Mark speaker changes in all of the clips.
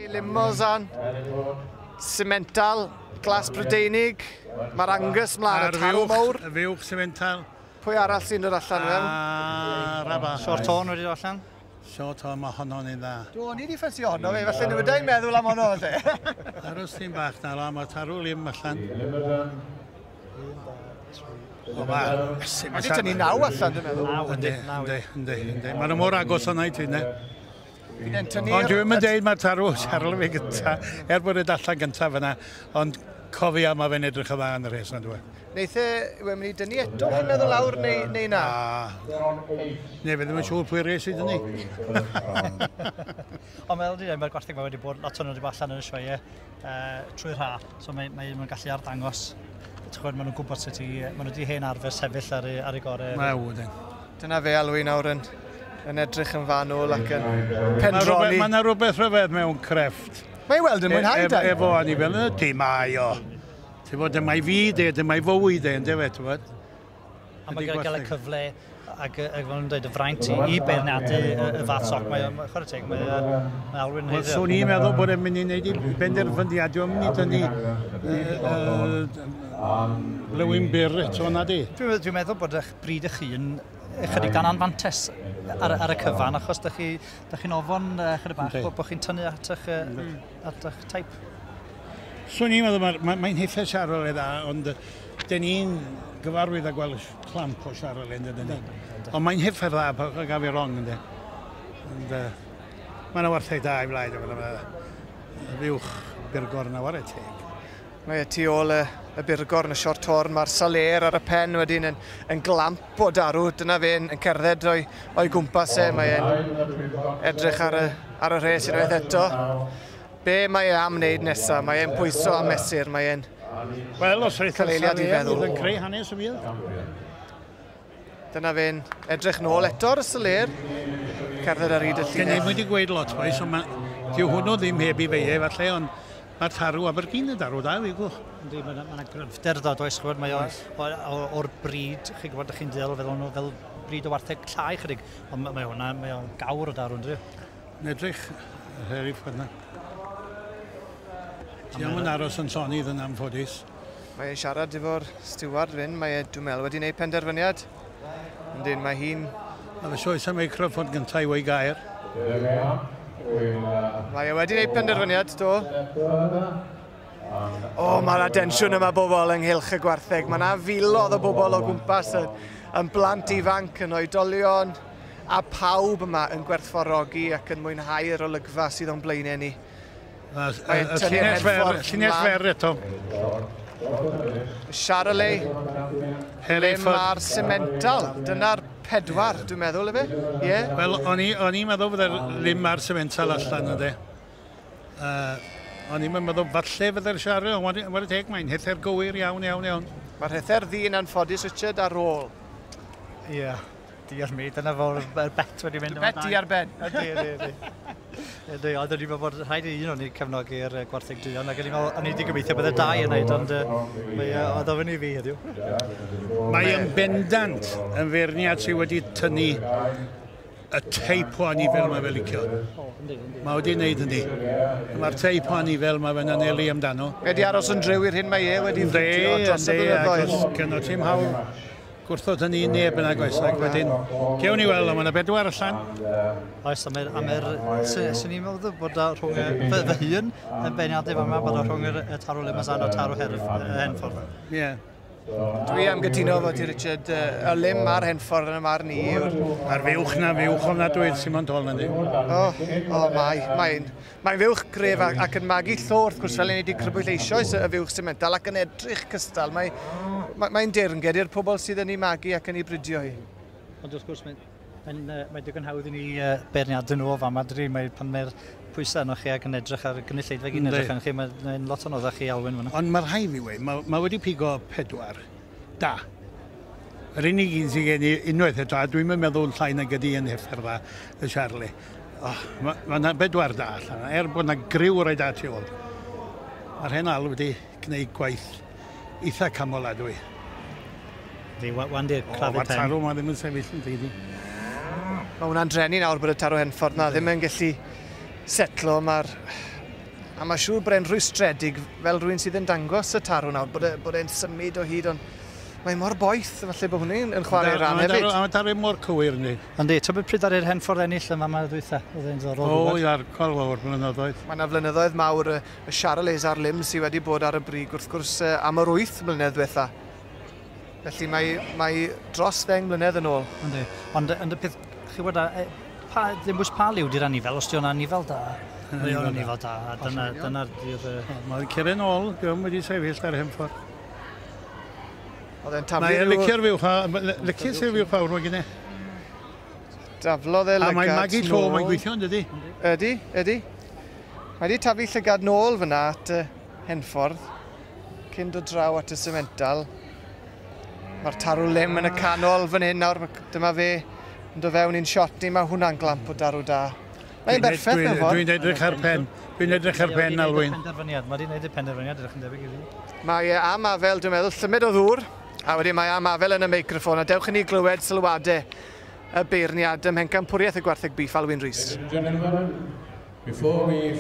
Speaker 1: Limousin, Simmental, Glas Brydeinig, mae'r Angus mlaen, y tarw mawr.
Speaker 2: Y fuwch Simmental.
Speaker 1: Pwy arall sy'n dod allan fewn?
Speaker 2: Raba.
Speaker 3: Short Horn wedi dod allan.
Speaker 2: Short Horn, mae honno'n un dda.
Speaker 1: Do, o'n i wedi ffansi honno fe, falle nhw wedi'n meddwl am honno felly.
Speaker 2: Aros ti'n bach na, mae tarw lim allan. O, mae...
Speaker 1: Wedi tynnu 9 allan, dwi'n meddwl.
Speaker 2: Yndi, yndi, yndi, yndi. Maen nhw mor agos o'na i ti, ne?
Speaker 1: Ond
Speaker 2: dwi'n mynd deud mae'r tarw Charles fi gynta, er bod e allan gyntaf fyna, ond cofia mae fe'n edrych yn dda yn y rhes na dwi.
Speaker 1: Neith e, yw'n mynd i dynnu eto, chi'n meddwl lawr, neu na?
Speaker 2: Neu fe ddim yn siŵr pwy res i dynnu.
Speaker 3: Ond fel dwi'n dweud, mae'r gwartheg mae wedi bod, lot o'n nhw wedi bod allan yn y sioeau trwy'r ha, so mae'n gallu arddangos. Ti'n gwybod, maen nhw'n gwybod sut i, maen nhw wedi hen arfer sefyll ar ei gorau.
Speaker 2: Mae wydyn.
Speaker 1: Dyna fe Alwyn nawr yn edrych yn fanwl ac yn pendroni.
Speaker 2: Mae yna rhywbeth rhyfedd mewn crefft.
Speaker 1: Mae'n weld yn mwynhau, da.
Speaker 2: Efo anifel, ydy mae o. Ti'n bod, dyma'i fi de, dyma'i fywyd de, yndyfe, ti'n bod?
Speaker 3: A mae gael y cyfle, ac fel nhw'n dweud, y fraint i beirniadu y fath soc, mae chwarae teg, mae Alwyn
Speaker 2: yn heiddio. Swn i'n meddwl bod e'n mynd i wneud i benderfyniad, dwi'n mynd i dynnu blewyn byr eto na di.
Speaker 3: Dwi'n meddwl bod eich bryd eich hun ychydig dan anfantes ar y cyfan, achos da chi'n ofon chydig bach bod chi'n tynnu at eich teip.
Speaker 2: Swn i'n meddwl, mae'n hitha Charolais dda, ond dyn ni'n gyfarwydd â gweld clamp o Charolais, yn dyn ni. Ond mae'n hitha dda, pa gaf i wrong, ynddi. Ond mae'n wartheg da i flaen, y fuwch burgorn a ware teg.
Speaker 1: Mae tu ôl y burgorn, y short horn, mae'r Saler ar y pen wedyn yn glamp o darw. Dyna fe'n cerdded o'i gwmpas e, mae'n edrych ar y rhes unwaith eto. Be mae e am wneud nesaf? Mae e'n pwyso a mesur, mae e'n
Speaker 2: Wel, os rhaid cael eiliad i feddwl. Yn creu hanes y byd.
Speaker 1: Dyna fe'n edrych nôl eto ar y Saler, cerdded ar hyd y llinell.
Speaker 2: Gen i wedi gweud lot oes, ond dyw hwnnw ddim heb i feie falle, ond mae'r tarw Aberdeen yn darw da, fi gwch.
Speaker 3: Yndi, mae yna gryfder da, does, chwbod, mae o'r bryd, chi'n gwybod, chi'n deall fel nhw, fel bryd o wartheg llai chydig, ond mae hwnna, mae o'n gawr o darw, ynddi?
Speaker 2: Yn edrych, yr i ffwrdd na. Ti am yn aros yn sonydd yn anffodus.
Speaker 1: Mae e'n siarad efo'r stiward fyn, mae e, dwi'n meddwl, wedi gwneud penderfyniad. Yndyn, mae hi'n...
Speaker 2: A fe sioes am meicroffon gyntaf i wei gair.
Speaker 1: Mae e wedi gwneud penderfyniad, do. O, mae'r adensiwn yma bobl ynghylch y gwartheg. Mae yna filoedd o bobl o gwmpas yn blant ifanc, yn oedolion, a pawb yma yn gwerthfawrogi ac yn mwynhau'r olygfa sydd o'n blaenau ni.
Speaker 2: Mae'n tynnu'r llinell fer eto.
Speaker 1: Charolais, Lim a'r Simmental. Dyna'r 4, dwi'n meddwl, efe? Ie?
Speaker 2: Wel, o'n i'n meddwl fydde'r Lim a'r Simmental allan ydy. O'n i'n meddwl falle fydde'r Charolais, ond ware teg, mae'n hether gywir iawn, iawn, iawn.
Speaker 1: Mae'r hether ddyn anffodus, Richard, ar ôl.
Speaker 3: Ie, diolch mi, dyna fo'r bet wedi mynd.
Speaker 1: Bet di ar ben.
Speaker 3: Ydy, ydy, ydy. Ydy, oedd o'n i'n meddwl bod rhaid i un o'n i cefnogi'r gwartheg duon, ac o'n i'n meddwl, o'n i wedi gobeithio bydde 2 yn neud, ond oedd ofyn i fi heddiw.
Speaker 2: Mae yn bendant yn feirniad sydd wedi tynnu y teip o anifel mae fe licio. Mae wedi wneud hynny. Mae'r teip o anifel mae fe'n anelu amdano.
Speaker 1: Mae wedi aros yn driw i'r hyn mae e wedi ffritio dros y blynyddoedd.
Speaker 2: Yndi, ac gynno ti'm hawl gwrthod hynny neb yn agos, ac wedyn, gewn ni weld, ond mae yna 4 allan.
Speaker 3: Oes, a mae'r, swn i'n meddwl bod rhwng fy hun yn beirniadu fama, bod rhwng y tarw Limousin a'r tarw Henffordd.
Speaker 2: Ie.
Speaker 1: Dwi am gytuno fo ti, Richard, y Lim a'r Henffordd yn y marn i yw'r...
Speaker 2: Mae'r fuwch na, fuwch ofnadwy, Simon Toll yndi.
Speaker 1: O, mae'n fuwch gref ac yn magu llo, wrth gwrs, fel ni wedi crybwyll eisoes y fuwch Simmental ac yn edrych cystal. Mae'n deyrnged i'r pobl sydd yn ei magu ac yn ei bridio hi.
Speaker 3: Ond wrth gwrs, mae'n digon hawdd i ni beirniadu nhw o fama, dydi? Pan mae'r pwysau arnoch chi ac yn edrych ar gynulleidfa gyd yn edrych arnoch chi, mae'n lot anoddach chi Alwyn fyna.
Speaker 2: Ond mae'r rhaid fi weud, mae wedi pigo 4. Da. Yr unig un sydd gen i unwaith eto, a dwi'n meddwl llai nag ydi yn heffer dda, y Charlie. Mae yna 4 da allan, er bod yna griw roi da tu ôl. Mae'r hen Al wedi gwneud gwaith eitha camoladwy.
Speaker 3: Di, wan di'r crafu pen.
Speaker 2: Mae'r tarw ma ddim yn sefyll yn dydi.
Speaker 1: Mae hwnna'n drenu nawr bod y tarw Henffordd na ddim yn gallu setlo. A mae siŵr bod e'n rhwystredig fel rhywun sydd yn dangos y tarw nawr, bod e'n symud o hyd, ond mae mor boeth, falle bod hwnnw'n yn chwarae rhan hefyd.
Speaker 2: A mae tarw mor cywir, yndi.
Speaker 3: Yndi, ti'n bod pryd ar yr Henffordd ennill yma mae'r dwytha? Oedd e'n ddiddorol.
Speaker 2: O, ia'r colfawr blynyddoedd.
Speaker 1: Mae yna flynyddoedd mawr y Charolais a'r Lim sydd wedi bod ar y brig, wrth gwrs, am yr 8 mlynedd diwetha. Felly mae dros 10 mlynedd yn ôl.
Speaker 3: Yndi, ond y peth, chi bod, ddim bwys pa liw di'r anifel, os di o'n anifel da. Mae o'n anifel da, a dyna'r...
Speaker 2: Mae'n cyrraedd ôl, diolch wedi sefyll ar Henffordd.
Speaker 1: Oedd e'n taflu...
Speaker 2: Mae'n licio'r fuwch, licio sef fuwch fawr mae gen i.
Speaker 1: Daflodd e lygad nôl. A
Speaker 2: mae'n magu tro, mae'n gweithio, yn dydi?
Speaker 1: Ydy, ydy. Mae wedi taflu llygad nôl fyna at Henffordd, cyn dod draw at y Simmental. Mae'r tarw Lim yn y canol fan hyn nawr, dyma fe yn dod fewn i'n siot ni, mae hwnna'n glamp o darw da. Mae'n berffaith mewn ffordd.
Speaker 2: Dwi'n edrych ar pen. Dwi'n edrych ar pen, Alwyn.
Speaker 3: Mae wedi gwneud y penderfyniad, edrych yn debyg i fi.
Speaker 1: Mae am afel, dwi'n meddwl, llymed o ddŵr. A wedyn mae am afel yn y meicroffon, a dewch i ni glywed sylwadau y beirniad ym Mhencampwriaeth y Gwartheg Bîff, Alwyn Rhys.
Speaker 4: Before we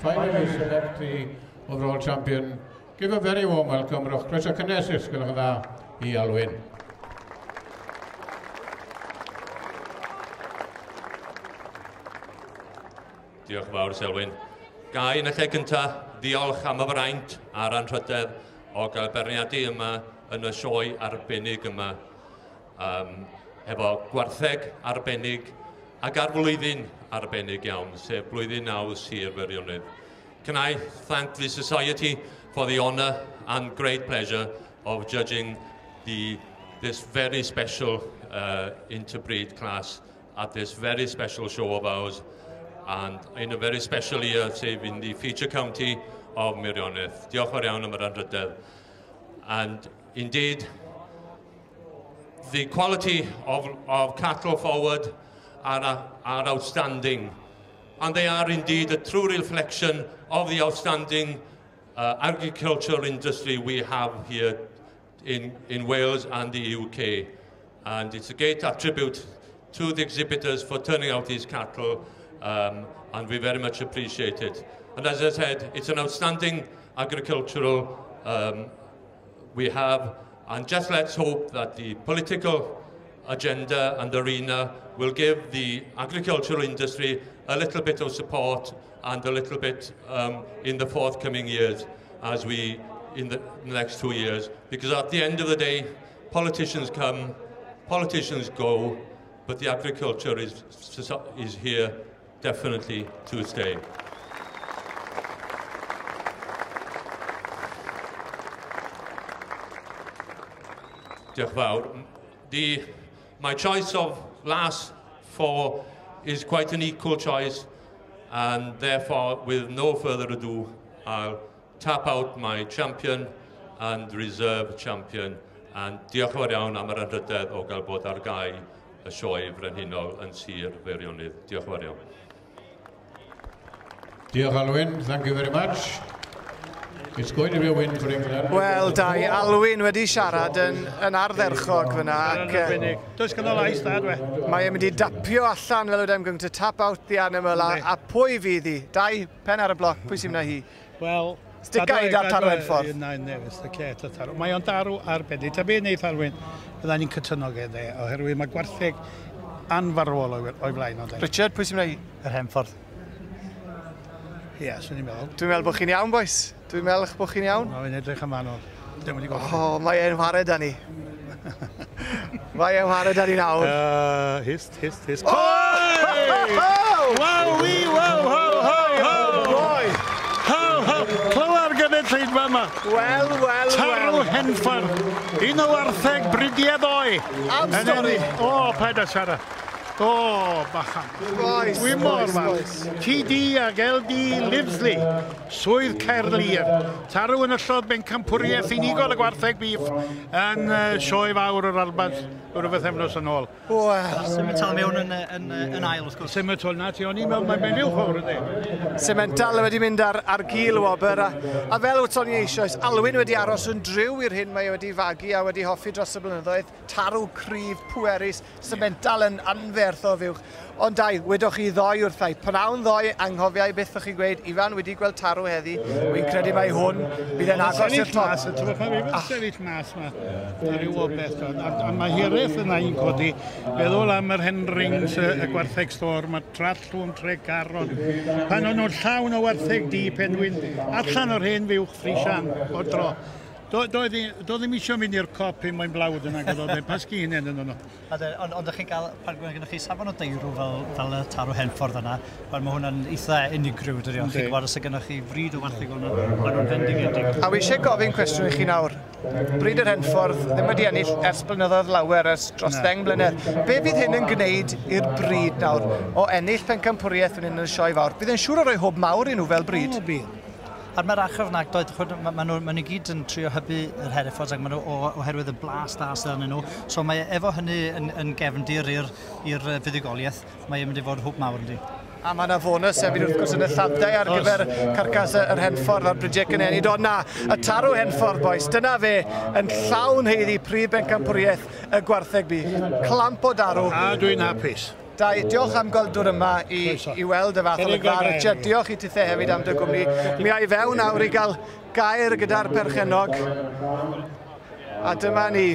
Speaker 4: finally select the overall champion, give a very warm welcome, rhowch croeso cynnes os gwelwch yn dda, i Alwyn.
Speaker 5: Diolch yn fawr, Selwyn. Gai yn y lle cyntaf, diolch am y fraint a'r anrhydedd o gael beirniadu yma yn y sioe arbennig yma, hefo gwartheg arbennig ac ar flwyddyn arbennig iawn, sef blwyddyn 9 Sir Feirionnydd. Can I thank the Society for the honour and great pleasure of judging this very special interbreed class at this very special show of ours, and in a very special year, sef in the feature county of Meirionnydd. Diolch fawr iawn am yr anrhydedd. And indeed, the quality of cattle forward are outstanding. And they are indeed a true reflection of the outstanding agricultural industry we have here in Wales and the UK. And it's a great attribute to the exhibitors for turning out these cattle, and we very much appreciate it. And as I said, it's an outstanding agricultural we have, and just let's hope that the political agenda and arena will give the agricultural industry a little bit of support and a little bit in the forthcoming years, as we in the next 2 years, because at the end of the day, politicians come, politicians go, but the agriculture is here definitely to stay. Diolch fawr. My choice of last four is quite an equal choice, and therefore, with no further ado, I'll tap out my champion and reserve champion. And diolch yn fawr iawn am yr anrhydedd o gael bod ar gau y sioe frenhinol yn Sir Feirionnydd. Diolch yn fawr iawn.
Speaker 4: Diolch, Alwyn. Thank you very much. It's going to be a win for England.
Speaker 1: Wel, Dai, Alwyn wedi siarad yn ardderchog fyna.
Speaker 2: Does gyda lais da, dwe.
Speaker 1: Mae e'n mynd i dapio allan fel I'm going to tap out the animal. A pwy fydd hi? Dai, pen ar y bloc, pwy sy'n mynd hi?
Speaker 2: Wel,
Speaker 1: Stica i da'r tarw Henffordd.
Speaker 2: Na, nefys, y tarw. Mae o'n darw arbennig. Ta be wneith Alwyn, fydda ni'n cytuno gyda, oherwydd mae gwartheg anfarwol o'i flaen o'n.
Speaker 1: Richard, pwy sy'n mynd hi?
Speaker 3: Yr Henffordd.
Speaker 2: Ie, swn i'n meddwl.
Speaker 1: Dwi'n meddwl bod chi'n iawn, boys. Dwi'n meddwl bod chi'n iawn.
Speaker 2: Mae'n edrych am anol. Dim wedi gorffen.
Speaker 1: O, mae e'n whare da ni. Mae e'n whare da ni nawr.
Speaker 2: Hist, hist, hist. Oh! Waw, wee, waw, ho, ho, ho!
Speaker 1: Boi!
Speaker 2: Ho, ho! Clywa'r gynulleidfa yma.
Speaker 1: Wel, wel, wel.
Speaker 2: Tarw Henffordd. Un o wartheg bridiau ddoe.
Speaker 1: Am stori.
Speaker 2: O, paid â siarad. O, bachan.
Speaker 1: Boys,
Speaker 2: Dwi mor falch. TD ag LD Livesley, swydd Caerlŷr. Tarw yn ystod bencampwriaeth unigol y gwartheg bîff yn sioe fawr yr Alban o'r bythefnos yn ôl.
Speaker 1: Wel.
Speaker 3: Simmental mewn yn ail, wrth gwrs.
Speaker 2: Simmental na ti, o'n i'n meddwl mae'n menyw fawr ydy.
Speaker 1: Simmental wedi mynd ar gil wobr, a fel wyt o'n i eisoes, Alwyn wedi aros yn driw i'r hyn mae wedi fagu a wedi hoffi dros y blynyddoedd. Tarw cryf, pwerus, Simmental yn anferth. anferth o fuwch. Ond Dai, wedoch chi ddoe wrthai, pnawn ddoe, anghofiau beth o'ch chi'n gweud, Ifan wedi gweld tarw heddi, wy'n credu mai hwn bydd e'n agos i'r top.
Speaker 2: Mas, y ah. Sefyll mas ma, a ryw o beth. A mae hiraeth yna i'n codi, feddwl am yr hen rings, y gwartheg stôr, mae Trallwm, Tregaron. Pan o'n nhw'n llawn o wartheg di penwyn, allan o'r hen fuwch Frisian o dro. Do ddim eisiau mynd i'r cop i moyn blawd yna, gyda oedd pasgu hynny yn nhw.
Speaker 3: Ond ydych chi'n cael, pan gennych chi safon o deirw fel y tarw Henffordd yna, wel mae hwnna'n eitha unigryw, dydy o. Chi'n gwybod os gennych chi fryd o wartheg hwnna, maen nhw'n fendigedig.
Speaker 1: A wi eisiau gofyn cwestiwn i chi nawr. Bryd yr Henffordd ddim wedi ennill ers blynyddoedd lawer, ers dros 10 mlynedd. Be fydd hyn yn gwneud i'r bryd nawr o ennill pencampwriaeth fan hyn yn y sioe fawr? Bydd yn siŵr o roi hwb mawr i nhw fel bryd?
Speaker 2: O, bydd.
Speaker 3: A mae'r achos nag doedd, maen nhw gyd yn trio hybu yr Herefords ac maen nhw oherwydd y blas da sydd arnyn nhw. So mae efo hynny yn gefndir i'r fuddugoliaeth, mae'n mynd i fod hwb mawr yndi.
Speaker 1: A mae yna fonws hefyd wrth gwrs yn y lladdau ar gyfer carcas yr Henffordd a'r bridiau cynhenid. Ond na, y tarw Henffordd, boys, dyna fe yn llawn haeddu prif bencampwriaeth y gwartheg bu. Clamp o darw.
Speaker 2: A dwi'n hapus.
Speaker 1: Dai, diolch am gael dod yma i weld y fath o olygfa. Richard, diolch i tithe hefyd am dy gwmni. Mi a i fewn nawr i gael gair gyda'r perchennog. A dyma ni,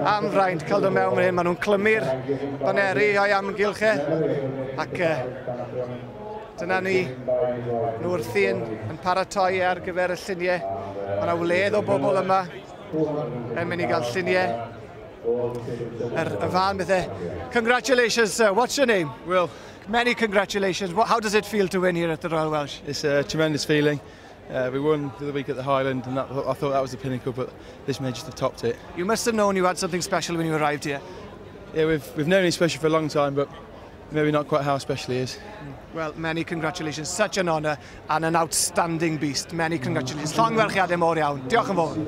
Speaker 1: am fraint cael dod mewn fan hyn. Maen nhw'n clymu'r baneri o'i amgylch e. Ac dyna ni, nhw wrthi yn paratoi ar gyfer y lluniau. Mae yna wledd o bobl yma yn mynd i gael lluniau. Y fan bethau. Congratulations, sir. What's your name?
Speaker 6: Will.
Speaker 1: Many congratulations. How does it feel to win here at the Royal Welsh?
Speaker 6: It's a tremendous feeling. We won the other week at the Highland, and I thought that was the pinnacle, but this may just have topped it.
Speaker 1: You must have known you had something special when you arrived here.
Speaker 6: Yeah, we've known he's special for a long time, but maybe not quite how special he is.
Speaker 1: Well, many congratulations. Such an honour and an outstanding beast. Many congratulations. Llongyfarchiadau mawr iawn. Diolch yn fawr.